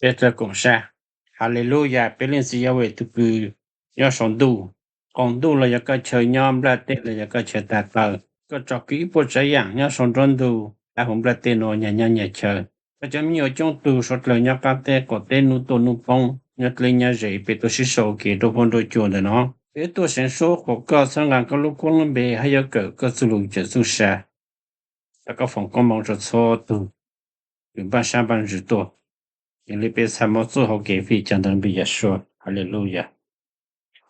Peb txawj koom sab. Haleluyas, peb Leej Txiv Yahweh tus kws nyob saum ntuj, qaum ntuj los yog koj chaw nyob, nplaj teb los yog koj chaw tag taw. Koj tsom kwm ib puas tsav yaam nyob saum nruab ntug, tav huv nplaj teb nuav nyag nyob nyag chaw. Koj cov me nyuam coob tug suav dlawg nyob qaab teb qaum teb, nub tuaj nub poob, nyob dleb nyob ze, peb tuaj sib sau ua ke nrug huab nrug cua ntawm no. Peb tuaj seev suab qhuas koj, txhawb nqaa koj lub koob lub npe, hab yuav kawm koj txuj lug cawm txuj sa. Thov koj foom koob moov rua txhua tug kws npaj sab npaj ntsws tuaj. Yog li peb txhaj muab txuj hau kev fij cov ntawd npe Yeshua. Haleluyas.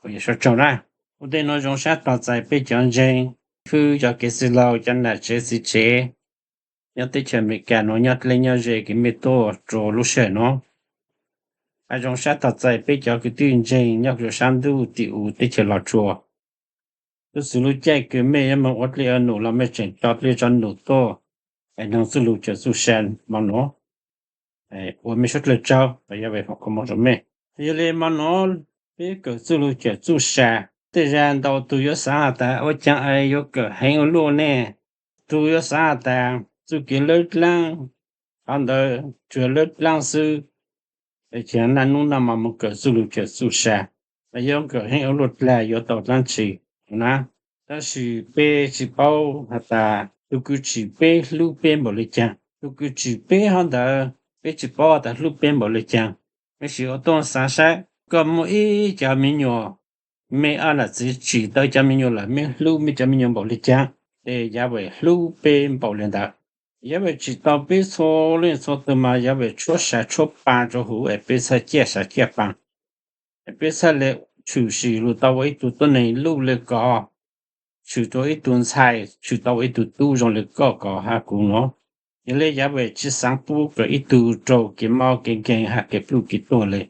Ua Yeshua tsaug na. Ua ntej nuav zoo sab tog txais peb cov ntseeg, fwb cov kev txwj laug, cov nam tsev txiv tsev nyob teb chaws Amelikas nuav, nyob dleb nyob ze kws mej tuaj rua lub sij hawm nuav. Hab zoo sab tog txais peb cov kwv tij ntseeg nyob rua sab ntuj tim u teb chaws Los Tsuas. Tub txwv lub caij kws mej yuav moog ua dlej ua num los mej tseem tso dlej tso num tuaj, es noog txuj lug cawm txuj sa mo nuav, ua mej suav dlawg tsaug, Yahweh foom koob moov rua mej. Yog li mo nuav peb kawm txuj lug cawm txuj sa. Tej zag ntau tug yuav xaav has tas ua caag es yuav kawm heev ua luaj ne? Tug yuav xaav has tas txuj kev lawb dlaab, qhov ntawd tsuas lawb dlaab xwb, es naj nub naj mo moog kawm txuj lug cawm txuj sa, es yuav kawm heev ua luaj dlaag yuav tau dlaab tsi na. Tab sis peb tsi paub has tas tug kws tsim peb hlub peb npaum le caag, tug kws tsim peb hov ntawd peb tsi paub has tas hlub peb npaum le caag. Mej sim ua tuab xaav saib, koj muaj ib cov me nyuam, mej ob nam txiv tsim tau cov me nyuam lawm, mej hlub mej cov me nyuam npaum le caag? Ces Yahweh hlub peb npaum le ntawd. Yahweh tsim tau peb txhua leej txhua tug mas Yahweh tshuab sa tshuab paa rua huv es peb txhaj ciaj sa ciaj paa, es peb txhaj le tshwm sim lug tau ua ib tug tuab neeg luj le koj, tshwm tau ib tug ntxhais, tshwm tau ua ib tug tub zoo le koj, koj hab kuv nuav. Yog le Yahweh tsi xaav pub kom ib tug raug kev mob kev nkeeg hab kev pluj kev tuag le.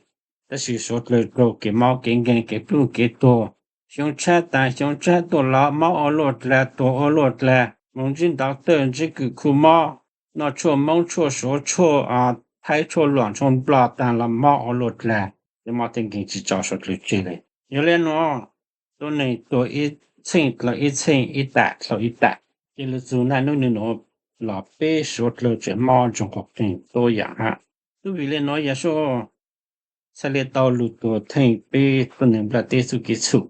Tab sis suav dlawg raug kev mob kev nkeeg kev pluj kev tuag, xyoo tshab tas xyoo tshab tuaj los mob ua luaj dlaag tuag ua luaj dlaag, moog ntsib ntawv tawj ntsib kws khu mob, noj tshuaj Moob tshuaj Suav tshuaj Thaib tshuaj Luam tshuaj Nplog taag los mob ua luaj dlaag, tej mob tej nkeeg tsi tso suav dlawg tseg le. Yog le nuav, tuab neeg tuag ib txheej dlhau ib txheej, ib tam dlhau ib tam, ces lug txug naj nub nwg nuav los peb suav dlawg tseem mob ntsoog quas qeeg tuab yaam hab. Tub vim le nuav Yahshua txhaj le tau lug tuag theej peb tuab neeg nplaj teb txuj kev txhum,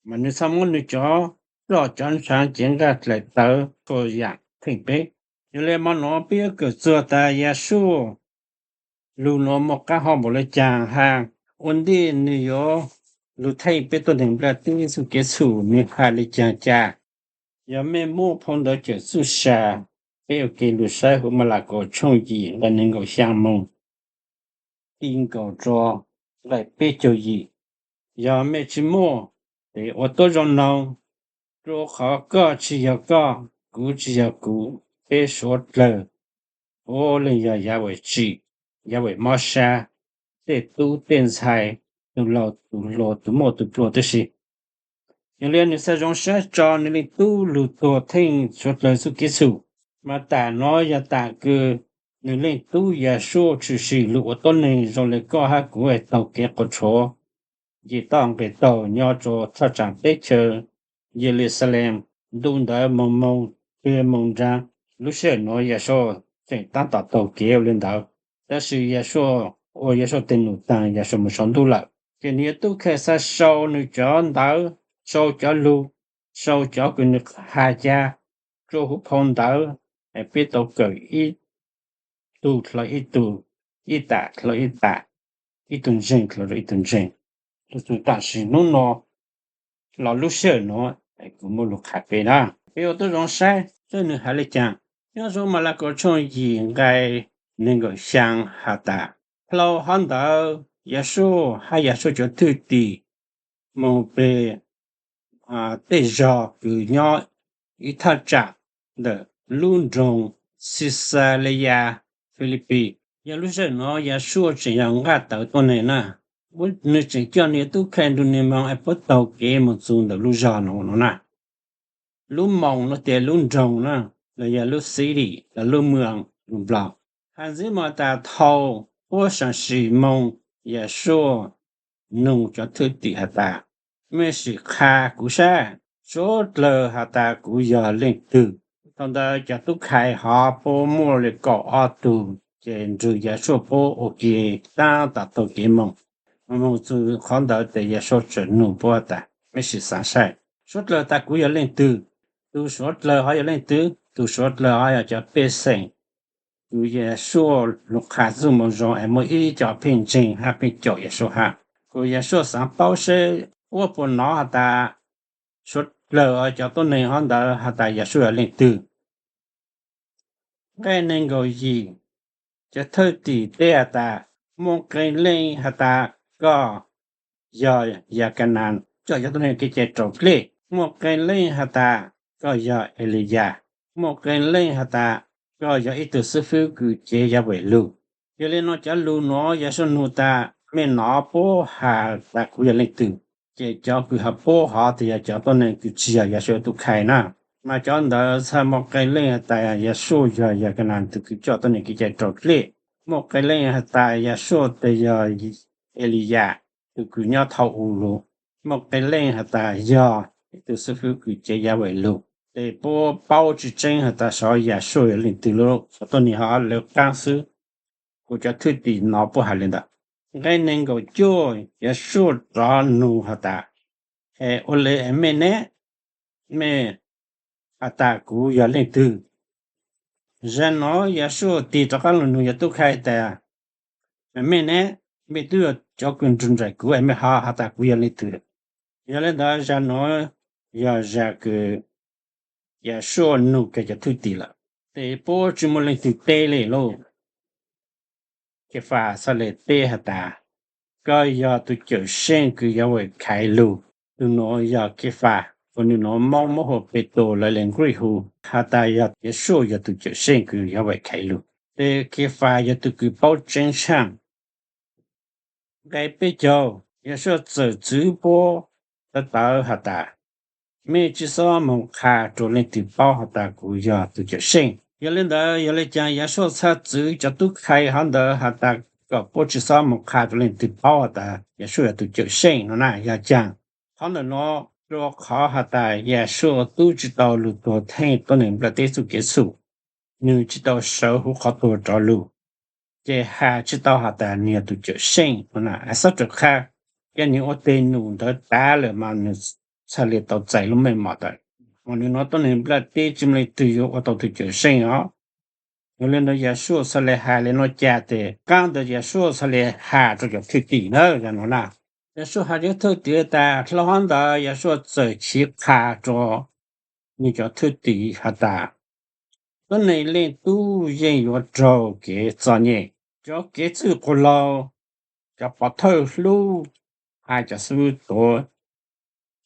mas nwg txhaj muab nwg cov roj cov ntshaav cev nqaj dlaim tawv txhua yaam theej peb. Yog le mo nuav peb yuav kawm txuag tas Yahshua lug nuav muaj qaab hov npaum le caag hab ua ntej nwg yuav lug theej peb tuab neeg nplaj teb txuj kev txhum nwg has le caag ca. Yog mej muaj phau ntawv cawm txuj sa, peb ua ke lug saib huv Malakaus tshooj yim nqai neeg nkaum xyaa moog ti nkaus rua nqai peb caug yim. Yog mej tsi muaj, ces ua tuab zoo noog, rua qhov koj tsi yog koj, kuv tsi yog kuv, peb suav dlawg puav leej yog Yahweh tsim, Yahweh mob sab tej tub tej ntxhais, tus laug tus hluas, tus muaj tus pluag tib si. Yog le nwg xaav zoo sab tso nwg leej tub lug tuag theej suav dlawg txuj kev txhum, mas tam nuav yog tam kws nwg leej tub Yahshua tshwm sim lug ua tuab neeg zoo le koj hab kuv taug kev quas tshuav, nce toj nqes taug nyob rua thaj tsaam teb chaws Yeluxalees. Ntu ntawd moog moog, peg moog nraag, lub sij hawm nuav Yahshua tseem taab tom taug kev ua le ntawd. Tab sis Yahshua ua Yahshua tej num taag, Yahshua moog sau ntuj lawm, ces nwg yuav tub khai xaav sau nwg cov ntawv, sau cov lug, sau cov kws nwg has ca rua huv phau ntawv, es peb tau kawm ib tug dlhau ib tug, ib tam dlhau ib tam, ib tug ntseeg dlhau rua ib tug ntseeg. Lug txug tam sim nub nuav los lub sij hawm nuav, kuv muaj lug qha peb na, peb ua tuab zoo saib saib nwg has le caag. Nyob zoo Malakaus tshooj yim nqai neeg nkaum xyaa has tas, dlhau hov ntawd Yahshua hab Yahshua cov thwj tim moog peg tej zog kws nyob ib thaj tsaam ntawm lub nroog Xixalaya Filipis. Yog lub sij hawm nuav Yahshua tseem yog nqaj tawv tuab neeg na, nwg tseem coj nwg tub khai nrug nwg moog es puab taug kev moog txug ntawm lub zog nuav na. Lub moos nuav tias lub nroog na, los yog lub city los lub moos lug Nplog. Has ntxiv moog tas thaus puab saam sim moog, Yahshua nug cov thwj tim has tas, mej sim qha kuv sab, suav dlawg has tas kuv yog leej twg? Thaus ntawd cov tub khai hov puab muaj le kaum ob tug ces nrug Yasua puab ua ke taab tom taug kev moog. Moog txug qhov ntawd tes Yasua tseem nug puab has tas, mej sim xaav saib, suav dlawg has tas kuv yog leej twg? Tug suav dlawg hov yog leej twg? Tug suav dlawg hov yog cov pej xeem kws Yasua lug qha txuj moo zoo es muaj ib co pheej ntseeg hab pheej caum Yasua hab. Kuas Yasua xaav paub seb puab puas nov has tas suav dlawg cov tuab neeg hov ntawd has tas Yasua yog leej twg. Nqe neeg nkaum yim, cov thwj tim teb has tas, muaj qee leej has tas koj yog Yakanas coj cov tuab neeg kev cai raus dlej, muaj qee leej has tas koj yog Eliyas, muaj qee leej has tas koj yog ib tug xib fwb kws cev Yahweh lug. Yog le nuav cov lug nuav Yasua nug tas, mej nov puab has tas kuv yog leej twg? Ces cov kws has puab hov tes yog cov tuab neeg kws tsi yog Yasua tug khai na. Mas cov ntawd txhaj muaj qee leej has tas Yasua yog Yakanas tug kws coj tuab neeg kev cai raus dlej, muaj qee leej has tas Yasua tes yog Eliyas tug kws nyob thaum u lug, muaj qee leej has tas yog ib tug xib fwb kws cev Yahweh lug. Tes puab paub tsi tseeb has tas xyov Yasua yog leej twg lug, cov tuab neeg hov lawv qaab xwb. Kuas cov thwj tim nov puab has le ntawd. Nqe neeg nkaum cuaj, Yasua rov nug has tas, es ua le es mej ne, mej has tas kuv yog leej twg? Zag nuav Yasua tig rov qaab lug nug yog tub khai tas, mej ne, mej tub yog cov kws nrug nraim kuv es mej ho has tas kuv yog leej twg? Yog le ntawd zag nuav yog zag kws Yasua nug kag cov thwj tim lawm, tes puab tsi muaj leej twg teb le lauj. Kefas txhaj le teb has tas, koj yog tug Cawm Seej kws Yahweh khaiv lug. Tug nuav yog Kefas, uas nwg nuav Moob muab hu Petus, lawv le Nkrij hu has tas yog Yasua yog tug Cawm Seej kws Yahweh khaiv lug. Tes Kefas yog tug kws paub tseeb tshaaj. Nqe peb caug, Yasua txawm txwv puab tawv tawv has tas, mej tsi xob moog qha rua leej twg paub has tas kuv yog tug Cawm Seej. Yog le ntawd yog le caag Yasua txhaj txwv cov tub khai hov ntawd has tas kom puab tsi xob moog qha rua leej twg paub has tas Yasua yog tug Cawm Seej no na? Yog caag? Qhov ntawm nuav rua qhov has tas Yasua tub tsi tau lug tuag theej tuab neeg nplaj teb txuj kev txhum, nwg tsi tau sawv huv qhov tuag rov lug, ces has tsi tau has tas nwg yog tug Cawm Seej no na. Xob raws qha, yog nwg ua teg num ntawd tav lawm mas nwg txhaj le tau txais lub meej mom tawm. Mas nwg nuav tuab neeg nplaj teb tsi muaj leej twg yuav ua tau tug Cawm Seej os. Yog le ntawd Yasua txhaj le has le nuav ca tes qaab ntawd Yasua txhaj le has rua cov thwj tim na, yog nuav na. Yasua has rua thwj tim tas, dlhau hov ntawd Yasua txawm chiv qha rua nwg cov thwj tim has tas, tuab neeg Leej Tub yeej yuav raug kev txom nyem. Cov kev txwj quas laug, cov pov thawj hlub, has cov xib fwb tuav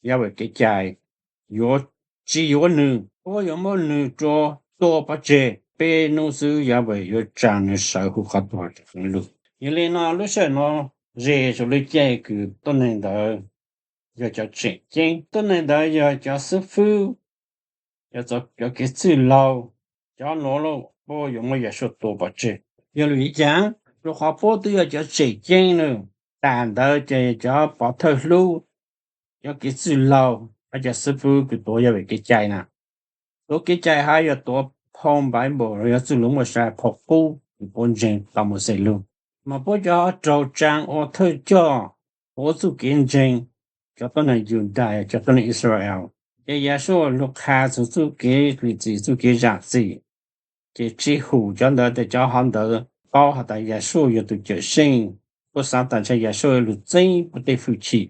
Yahweh kev cai yuav tsi yuav nwg, puab yuav muab nwg rua tua pov tseg. Peb nub xwb Yahweh yuav tsaa nwg sawv huv qhov tuag rov lug. Yog le nuav lub sij hawm nuav ze saum lub caij kws tuab neeg ntawd yog cov tseem ceeb, tuab neeg ntawd yog cov xib fwb, cov kev txwj laug, cov nuav puab yuav muab Yasua tua pov tseg. Yog le caag? Rua qhov puab twb yog cov tseem ceeb na. Tas ntawd ces cov pov thawj hlub, cov kev txwj laug, cov xib fwb kws tuav Yahweh kev cai na, tuav kev cai hab yog tuav phau Npaiv Npaum, yog txuj lug muaj sa phau qub kws puab ntseeg tau Mauxes lug. Mas puab cov raug tsaa ua thawj coj tuav txuj kev ntseeg, cov tuab neeg Yudas, cov tuab neeg Israel. Ces Yasua lug qha txug txuj kev lim txim, txuj kev zaam txim, ces tsi hum cov ntawd tes cov hov ntawd paub has tas Yasua yog tug Cawm Seej. Puab xaav tas ntshe Yasua lug txeeb puab tej hwj chim,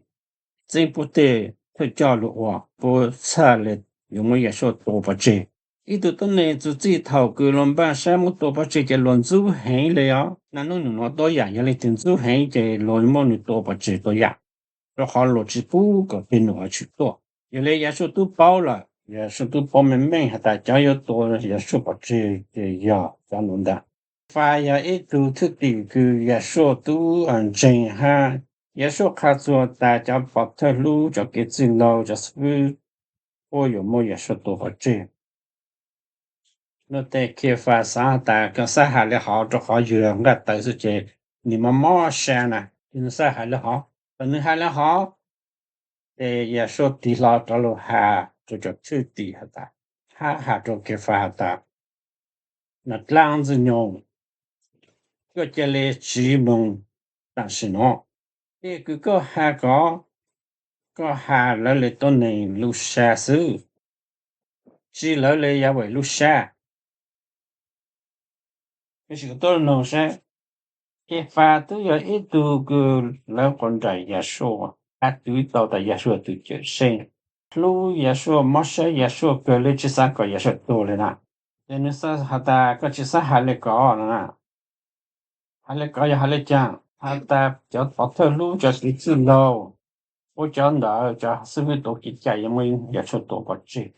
txeeb puab tej thawj coj lug ua, puab txhaj le yuav muab Yasua tua pov tseg. Ib tug tuab neeg txug txij thaum kws luas npaj sab muab tua pov tseg ces luas ntxub heev le os. Naj nub num nuav tuab yaam, yog leej twg ntxub heev ces luas muab nwg tua pov tseg tuab yaam, rua qhov luas tsi pub kom peg num hov tshwm tuaj. Yog le Yasua tub paub lawm, Yasua tub paub meej meej has tas cov yuav tua Yasua pov tseg ces yog cov nuav ntag. Kefas yog ib tug thwj tim kws Yasua tub ntseeg hab. Yasua qha txug tas cov pov thawj hlub, cov kev txwj laug, cov xib fwb puab yuav muab Yasua tua pov tseg. Nuav tes Kefas xaav has tas koj xaav has le hov rua qhov yug nqaj tawv xwb ces nwg mob mob sa na, nwg xaav has le hov. Thaum nwg has le hov, ces Yasua tig hlo rov lug has rua cov thwj tim has tas, hab has rua Kefas has tas, nas dlaab ntxwg nyoog, koj ca le tsiv moo tam sim no. Tej kws koj has ko, koj has lawv le tuab neeg lub sab xwb, tsi lawv le Yahweh lub sab. Tab sis koj tuaj noog saib, Kefas twb yog ib tug kws lawv quas nraim Yahshua, has twv tau tas Yahshua tus cawm seej, hlub Yahshua, mob sab Yahshua kawg li, tsi xav kom Yahshua tuag li na. Ces nws xav has tas koj tsi xav has le ko no na. Has le ko yog has le caag? Has tas cov pov thawj hlub, cov kwv tij laug, ua cov ntawd cov xib hwb tuav kev cai yuav muab Yahshua tua pov tseg.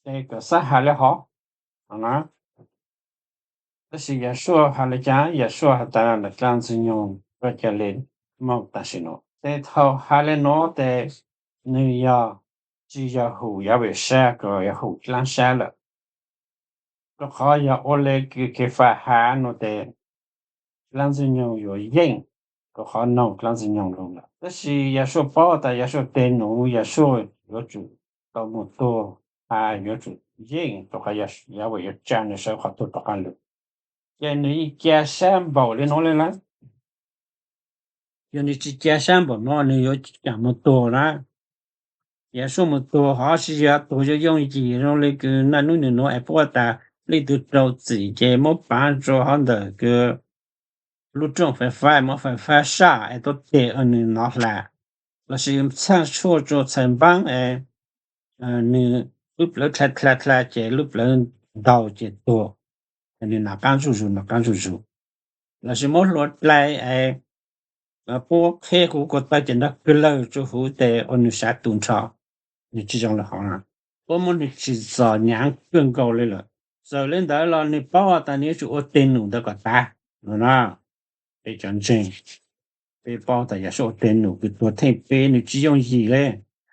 Ces koj xav has le hov no na. Tab sis Yahshua has le caag? Yahshua has tas dlaab Ntxwg Nyoog koj ca le moog tam sim no. Ces thaus has le nuav tes nws yog tsi yog hum Yahweh sab, kws yog hum dlaab sab lawm. Rua qhov yog ua le kws Kefas has nuav tes dlaab Ntxwg Nyoog yuav yeej, rua qhov noog dlaab Ntxwg Nyoog lug lawm. Tab sis Yahshua paub tas Yahshua teg num, Yahshua yuav tsum tau moog tuag, has yuav tsum yeej, rua qhov Yahweh yuav tsa nws sawv qhov tuag rov qaab lug. Ces nws yeej ca sab npaum li nuav le lawm. Yog nws tsi ca sab npaum nuav nws yuav caag moog tuag na. Yahshua moog tuag hov tsi yog tuag yooj yooj yim zoo le kws naj nub nwg nuav es puab tas leej twg rau txim ces muab paav rua hov ntawm kws lub rooj fais fab, muab fais fab saj es tuab teg nws nov hla, lossis txhaaj tshuaj rua txhais npaab es nws lub plawv dlha dlha dlha ces lub plawv ntaug ces tuag, nws nov qaab zuj zus, nov qaab zuj zus. Lossis muab hlua dlai es puab qheb huv ko taw ces nrov kawg lawg rua huv tes ua nws sav tu nrho, nws tsi zoo le hov na. Puab muab nws tsim txom nyaav kawg nkaus le lawm. Txawm le ntawd los nws paub tas nws yuav tsum ua teg num ntawd kom tas no na. Peb cov ntseeg, peb paub tas Yahshua ua teg num kws tuag theej peb nws tsi yooj yim le.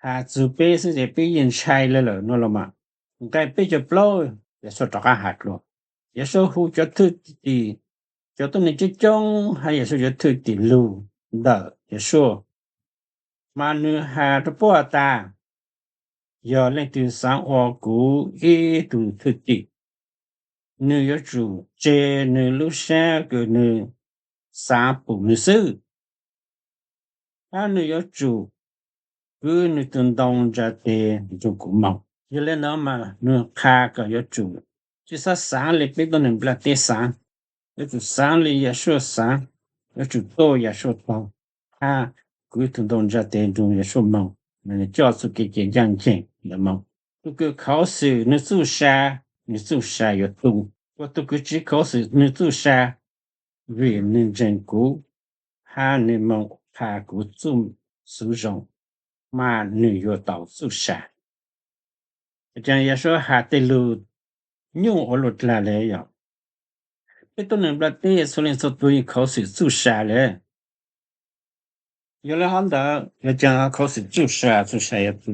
Has txug peb xwb ces peb yeej ntshai le lawm no los mas. Nqai peb caug plaub Yahshua rov qaab has dlua. Yahshua hu cov thwj tim, cov tuab neeg coob coob hab Yahshua cov thwj tim lug ntawm Yahshua, mas nws has rua puab tas, yog leej twg xaav ua kuv ib tug thwj tim, nws yuav tsum tseg nws lub sab kws nws xaav pum nws xwb, hab nws yuav tsum kwv nws tug ntoo ntsa teg nrug kuv moog. Yog le nuav mas nws qha kom yuav tsum tsi xaav xaav le peb tuab neeg nplaj teb xaav, yuav tsum xaav le Yahshua xaav, yuav tsum tuaj Yahshua taug, hab kwv tug ntoo ntsa teg nrug Yahshua moog, mas nws coj txuj kev cai ncaaj nceeg ntawd moog. Tug kws khuv xim nws txuj sa, nws txuj sa yuav tu. Kuas tug kws tsi khuv xim nws txuj sa, vim nws ntseeg kuv, hab nws moog qha kuv txuj xuv zoo, mas nws yuav tau txuj sa. Ces Yahshua has tej lug nyuaj ua luaj dlaag le yog, peb tuab neeg nplaj teb txhua leej txhua tug yeej khuv xim txuj sa le. Yog le hov ntawd, yog caag khuv xim txuj sa, txuj sa yuav tu.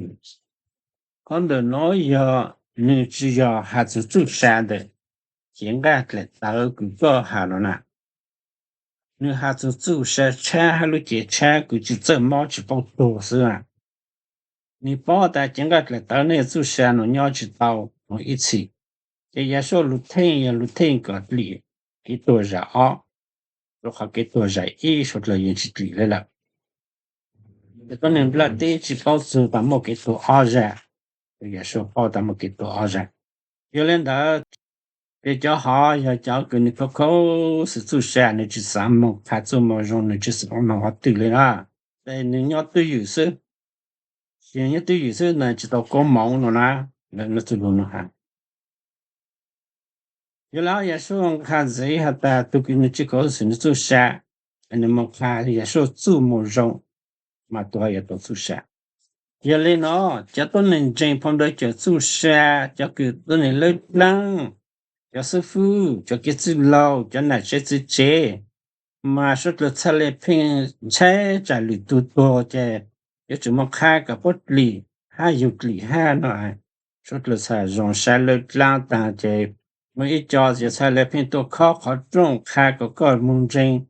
Qhov ntawm nuav yog nws tsi yog has txug txuj sa ntawm cev nqaj dlaim tawv kws koj has los na. Nws has txug txuj sa tshab hab lub cev tshab kws tsi txawj mob tsi paub tuag xwb. Nws paub tas cev nqaj dlaim tawv nej txuj sa nuav nyob tsi tau nuav ib txhis. Ces Yahshua lug theej yog lug theej kom dlim kev tuag zam ob, rua qhov kev tuag zam ib suav dlawg yeej tsi dlim le lawm. Ces tuab neeg nplaj teb tsi paub txug tas muaj kev tuag ob zag, Yahshua paub tas muaj kev tuag ob zag. Yog le ntawd, ces cov hov yog cov kws nws khuv khuv xim txuj sa, nws tsi xaav moog qha txuj moo zoo, nws tsi xaav moog qhov twg le na. Ces nws nyob twj ywm xwb, nws nyob twj ywm xwb na, tsi tau koob moov no na, lawv txuj lug no has. Yog le Yahshua qha ntxiv has tas tug kws nws tsi khuv xim nws txuj sa, nws moog qha Yahshua txuj moo zoo, mas tug hov yuav tau txuj sa. Yog le no, cov tuab neeg ntseeg phau ntawv cawm txuj sa, cov kws tuab neeg lawb dlaab, cov xib fwb, cov kev txwj laug, cov nam tsev txiv tsev, mas suav dlawg txhaj le pheej ntshai tsam lwm tug tuag ces yuav tsum moog qha kom puab dlim hab yug dlim hab no. Suav dlawg txhaj zoo sab lawb dlaab taag ces muaj ib co txhaj le pheej tuaj khob qhov rooj qha kom koj moog ntseeg.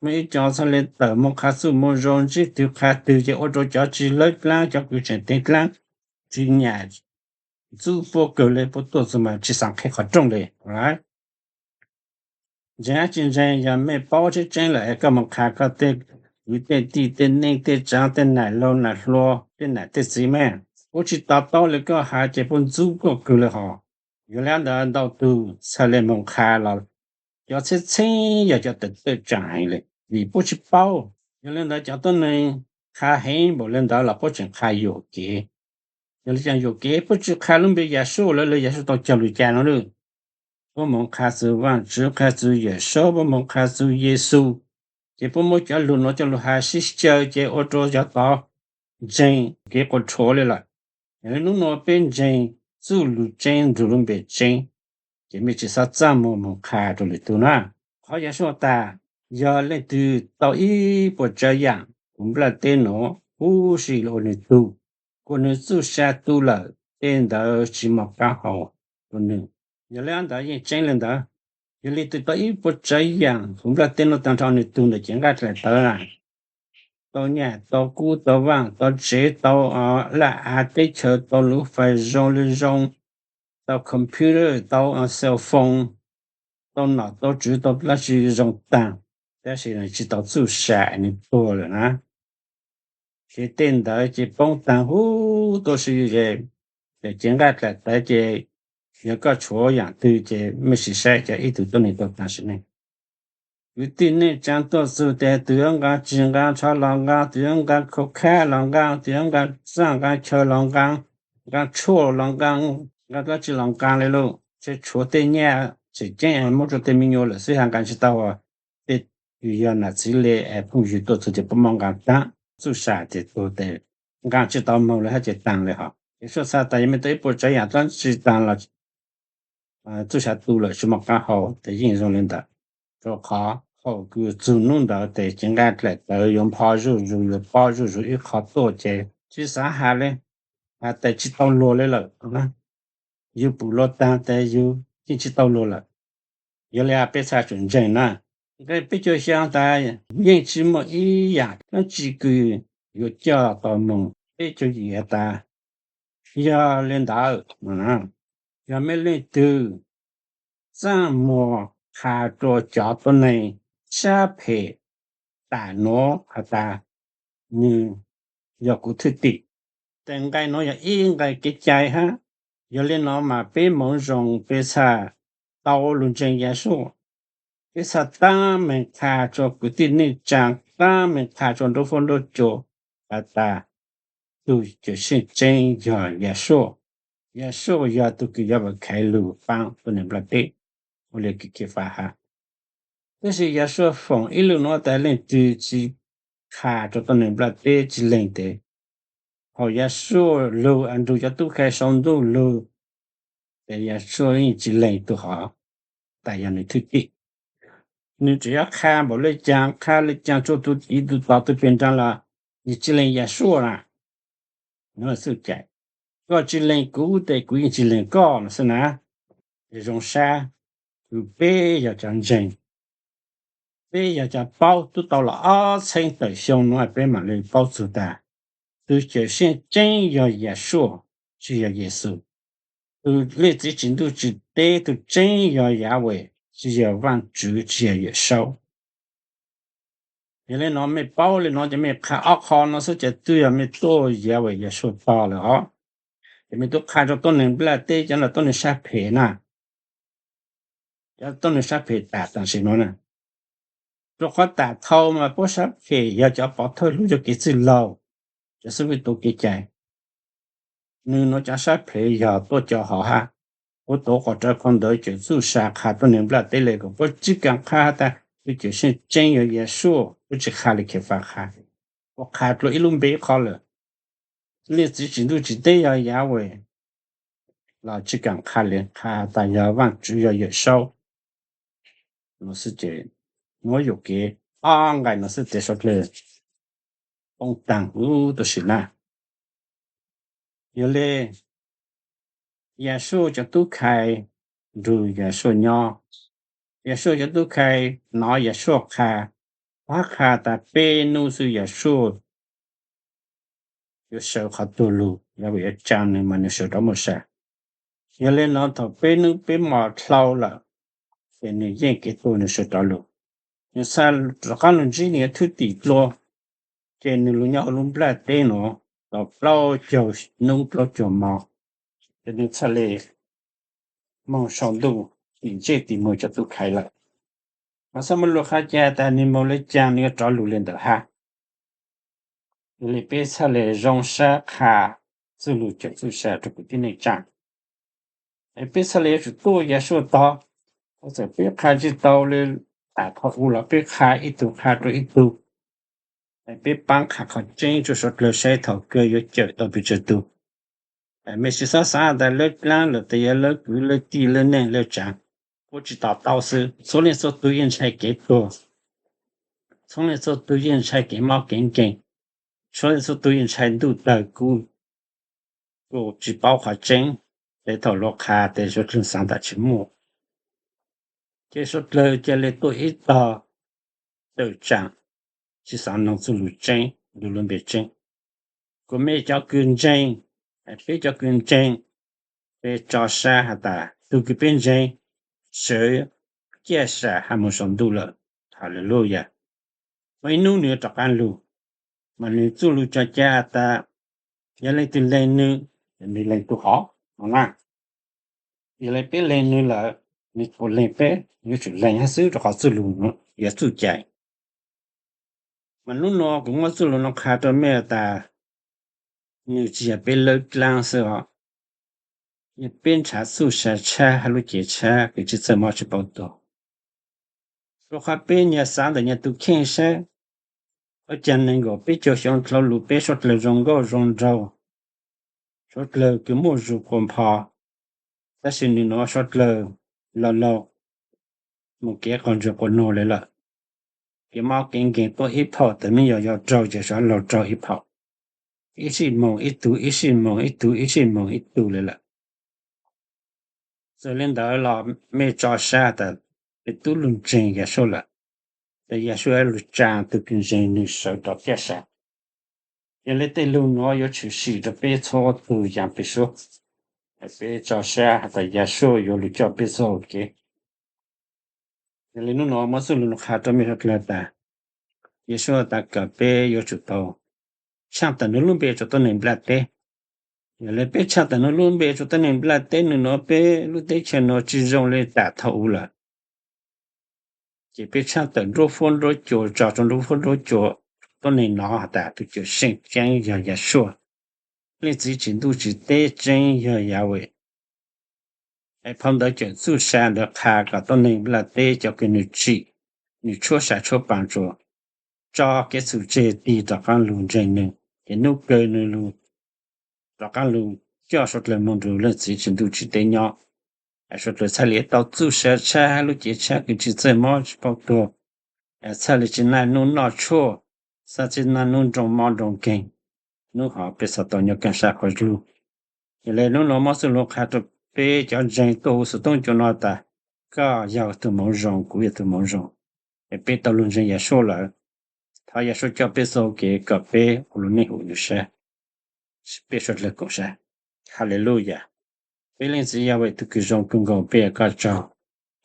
Muaj ib co txhaj le tawm moog qha txuj moo zoo, ntsib twg qha twg ces ua rua cov tsi lawb dlaab, cov kws tseem teev dlaab, tsi nyam ntxub puab kawg le, puab tuaj txug mas tsi xaav qheb qhov rooj le. Ntseeg dab tsi ntseeg, yog mej paub tseeb tseeb lawm es koj mus qha koj tej kwv tej tij tej neej tej tsav tej nam laug nam hluas tej nam tej txiv mej, puab tsis to taub li koj has ces puab ntxub koj kawg li hos. Yog li ntawd ntau tug txhaj le mus qha los cov txheeb txheeb yog cov tawm tawm tsaam heev li vim puab tsis paub. Yog li ntawd cov tuab neeg qha heev npaum li ntawd los puab tseem qha yuam kev. Yog li cas yuam kev? Puab tsis qha lub npe Yasua lawm, lawv Yasua tau cog lus cas no lawm. Puab mus qha txug Vaajtswv, qha txug Yawm Saub, puab mus qha txug Yexus, ces puab muab cov lug nuav coj lug has sib xyaw ces ua rua cov tod ntseeg kev quas rhuav li lawm. Yog li hnub nuav peb ntseeg txuj lug tseeb nrug lub npe tseeb, ces mej tsi xob txaj muag mus qha rua lwm tug na. Qhov Yasua tas, yog leej twg tau ib puas tsaav yaam huv nplaj teb nuav huv si ua nwg tug, kuas nwg txuj sa tu lawm, tej ntawd tsi moog qaab hau rua nwg. Yog li ntawd yeej tseeb li ntawd. Yog leej twg tau ib puas tsaav yaam huv nplaj teb nuav taag nrho nwg tug ntawm cev nqaj dlaim tawv na, tau nyaj tau kub tau vaaj tau tsev tau laj av teb chaws tau lub fais zoo le zoo, tau computer tau cell phone, tau nom tau tswv tau dlaab tsi zoo taag, tab sis tsi tau txuj sa nwg tuag lawm na. Ces tej ntawd ces poob taag huv tuab si es, ces cev nqaj dlaim tawv ces yog koj tshuav yaam twg ces mej sim saib cov ib tug tuab neeg tuag taag sim neej. Kwv tij neej tsaa tuaj txug tes twg yuav nqaa tsis nqaa tsho los nqaa, twg yuav nqaa khau khab los nqaa, twg yuav nqaa txaaj nqaa chaw los nqaa, nqaa tshuaj los nqaa, nqaa dlaab tsi los nqaa le lauj. Tseem tshuav tej nyaj tseem ceeb muab rua tej me nyuam lawm xwb has nqaa tsis tau. Tej kws yog nam txiv le es phooj ywg tuaj txug ces puab muab nqaa taag, txuj sa ces tuag tes nqaa tsis tau moog le hab ces taag le hos. Ces suaj txha tas yog mej tau ib puas tsaav yaam dlaab tsi taag los txuj sa tu lawm tsi moog qaab hau tes yeej zoo le ntawd. Rua qhov thaum kws txug nub ntawd tes cev nqaj dlaim tawv yuav npho zuj zus yuav pob zuj zus ib qho tuaj ces tsi xaav has le, has tes tsi tau luag le lawm. Yug pum luag taag tes yug yeej tsi tau luag lawm. Yog le peb txhaj tsum ntseeg na. Nqe peb caug xyaa tas yeej tsi muaj ib yaam dlaab tsi kws yuav coj tau moog. Peb caug yim has tas yog le ntawd, yog mej leej twg txaaj muag qha rua cov tuab neeg sab phem tam nuav has tas nwg yog kuv thwj tim. Tes nqe nuav yog ib nqe kev cai hab. Yog le nuav mas peb moov zoo peb txhaj tau lug ntseeg Yasua. Peb txhaj taab meeg qha rua kwv tij neej tsaa, taab meeg qha rua nruab fuab nruab cua has tas tug Cawm Seej tseeb yog Yasua. Yasua yog tug kws yuav khaiv lug paab tuab neeg nplaj teb, ua le kws Khiav Faj has. Tab sis Yasua foom ib lug nuav tas leej twg tsi qha rua tuab neeg nplaj teb tsi leeg tes, thaum Yasua lug Andrew cov tub khai sau ntuj lug, tes Yasua yeej tsi leeg tug hov tas yog nwg thwj tim. Nwg tseem yuav qha npaum le caag qha le caag rua tug tiv tug tod tug peg nraag los nwg tsi leeg Yasua na. Koj tsi leeg kuv tes kuv yeej tsi leeg koj no xwb na. Zoo sab kws peb yog cov ntseeg, peb yog cov paub tub tau los ob txheeb tawm xyoo nuav peb mam le paub txug tas tug Cawm Seej tseeb yog Yasua, tsi yog Yexus. Tug leej txiv tsim ntuj tsim teb tug tseeb yog Yahweh, tsi yog Vaajtswv, tsi yog Yawm Saub. Yog le nuav mej paub le nuav ces mej qha ob qho nuav xwb ces twb yog mej tuaj Yahweh Yasua tog lawm os. Ces mej tub qha rua tuab neeg nplaj teb cov nuav tuab neeg sab phem na, cov tuab neeg sab phem tam tam sim nuav na. Rua qhov tam dhau mas puab sab phem yog cov pov thawj hlub cov kev txwj laug, cov xib fwb tuav kev cai. Nwg nuav cov sab phem yog tuaj cov hov hab, puab tuav quas rawv qhov ntawd cawm txuj sa qha tuab neeg nplaj teb le kom puab tsi kaam qha has tas tug Cawm Seej tseeb yog Yasua, puab tsi qha le Khiav Faj qha. Puab qha dlua ib lub npe ib qho lawm. Leej txiv tsim ntuj tsim teb yog Yahweh los tsi kaam qha le, qha tas yog Vaajtswv yog Yawm Saub. Nuav xwb ces muab yuam kev ob nqai nuav xwb tes suav dlawg poob taag huv tuab si na. Yog le Yasua cov tub khai nrug Yasua nyob, Yasua cov tub khai nov Yasua qha, pab qha tas peb nub xwb Yasua yuav sawv qhov tuag lug, Yahweh yuav tsaa nwg mas nwg sawv rov muaj sa. Yog le nuav thaum peb nub peb mo dlhau lawm, ces nws yeej kev tuag nws sawv rov lug. Nws xa rov qaab lug ntsib nws thwj tim dlua, ces nws lug nyob huv lub nplaj teb nuav tau plaub caug hnub plaub caug mo, ces nws txhaj le moog sau ntuj tim ntsej tim muag cov tub khaiv lawm. Mas txhaj muaj lug qha ca tas nws moog le caag nws yuav rov lug le ntawm hab. Yog le peb txhaj le zoo sab qha txuj lug cawm txuj sa rua kwv tij neej tsaa. Es peb txhaj le yuav tsum tuaj Yasua tog, txawm peb qha tsi tau le, tas qhov u los peb qha ib tug qha rua ib tug. Es peb paab qha qhov tseeb rua suav dlawg saib thaum kawg yuav cawm tau pes tsawg tug. Mej tsi xob xaav tas lawv dlaab lawm tas yog lawv kwv lawv tij lawv neej lawv tsaav, puab tsi to taub xwb. Txhua leej txhua tug yeej ntshai kev tuag, txhua leej txhua tug yeej ntshai kev mob kev nkeeg, txhua leej txhua tug yeej ntshai ntuj tawg kub, kuj tsi paub qhov tseeb. Tes thaum luag qha tes suav dlawg xaav tas tsi muaj, ces suav dlawg ca le tuaj ib tog tawm tsaam, tsi xaav noog txuj lug tseeb, lug lub npe tseeb. Kuas mej cov kws ntseeg, peb cov kws ntseeg, peb tso sab has tas tug kws peb ntseeg sawv ciaj sam hab moog sau ntuj lawm. Haleluya. Muaj ib nub nws yuav rov qaab lug, mas nws txuj lug tso ca tas yog leej twg lees nws, nws lees tug hov no na. Yog le peb lees nws lawm, nws puas lees peb? Nws yuav tsum lees hab xwb rua qhov txuj lug yog txuj cai. Mas nub nua kuv muab txuj lug nua qha rua mej tas nws tsi yog peb lawb dlaab xwb os, yog peb nrhav txuj sa tshab hab lub cev tshab kws tsi txawj mob tsi paub tuag. Rua qhov peb nyag xaav ntawm nyag tug kheej sab, ua caag neeg nkaum peb caug xyoo dlhau lug peb suav dlawg zoo nkauj zoo nraug, suav dlawg kws muaj zug quas npho, tab sis nwg nuav suav dlawg laug laug moog kev quas ntsuag quas nuag le lawm. Kev mob kev nkeeg tuaj ib phaum, tas meb yog yog raug ces suav laug raug ib phaum, ib sij moog ib tug, ib sij moog ib tug, ib sij moog ib tug le lawm. Txawm le ntawd los mej tso sab tas peb tub lug ntseeg Yasua lawm, tas Yasua lug tsaa tug kws ntseeg nws sawv rov ciaj sam. Yog le tej lug nuav yuav tshwm sim rua peb txhua tug yaam peg suab, peb tso sab has tas Yasua yuav lug coj peb txuj kev. Yog le nub nuav muab txuj lug nua qha rua mej suav dlawg tas Yasua tas kom peb yuav tsum tau tshaaj tawm nws lub npe rua tuab neeg nplaj teb. Yog le peb tshaaj tawm nws lub npe rua tuab neeg nplaj teb, nws nuav peb lub teb chaws nuav tsi zoo le tam thaum u lawm, ces peb tshaaj tawm nruab fuab nruab cua tso rua nruab fuab nruab cua tuab neeg nov has tas tug cawm seej tseeb yog Yasua, leej txiv tsim ntuj tsim teb tseeb yog Yahweh. Es phau ntawv cawm txuj sa ntawd qha kom tuab neeg nplaj teb cov kws nws tsim, nws tshuab sa tshuab paas tsuas tso kev txhum tseg tig rov qaab lug ntseeg nws, ces nub kawg nws lug rov qaab lug coj suav dlawg moog nrug leej txiv tsim ntuj tsim teb nyob. Suav dlawg txhaj le tau txuj sa tshab hab lub cev tshab kws tsi txawj mob tsi paub tuag, txhaj le tsi naj nub noj tshuaj, txhaj tsi naj nub nroo mob nroo nkeeg, nub hov peb txhaj tau nyob kaaj sab qhov dlug. Yog le nub nuav muab txuj lug qha rua peb cov ntseeg tuaj huv xov tooj cua no tas koj yog tug moov zoo, kuv yog tug moov zoo, es peb tau lug ntseeg Yasua lawm. Thov Yasua coj peb txuj kev kom peb ua lug neej huv nws sab, peb suav dlawg koom sab. Haleluya. Peb leej txiv Yahweh tug kws zoo kawg nkaus peb koj tsaug.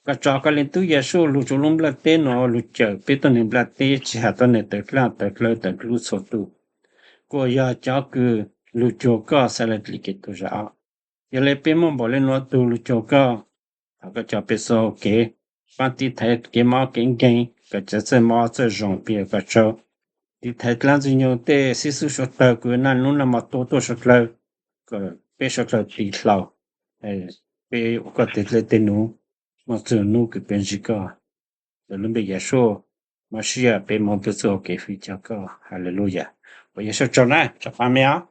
Koj tsaug koj leej tub Yasua lug rua lub nplaj teb nuav lug cawm peb tuab neeg nplaj teb tsi has tuab neeg tawv dlaab tawv dlawb tawv dlub txhua tug, kuas yog cov kws lug cuag koj xa le dli kev tuag zam ob. Yog le peb muaj npaum le nuav tug lug cuag koj, thov koj coj peb txuj kev, paab tiv thaiv kev mob kev nkeeg kom cov txawj mob txawj zoo peb koj tsaug. Tiv thaiv dlaab ntxwg nyoog tej xib xwb suav dlawg kws naj nub naj mo tuaj tuaj suav dlawg, kom peb suav dlawg tiv dlaug, peb ua koj tej dlej tej nub, moog txug nub kws peb ntsib koj. Lug lub npe Yasua Mashiach peb moog peb txuj kev fij cog koj. Haleluya. Ua Yasua tsaug na, tsaug paab mej os.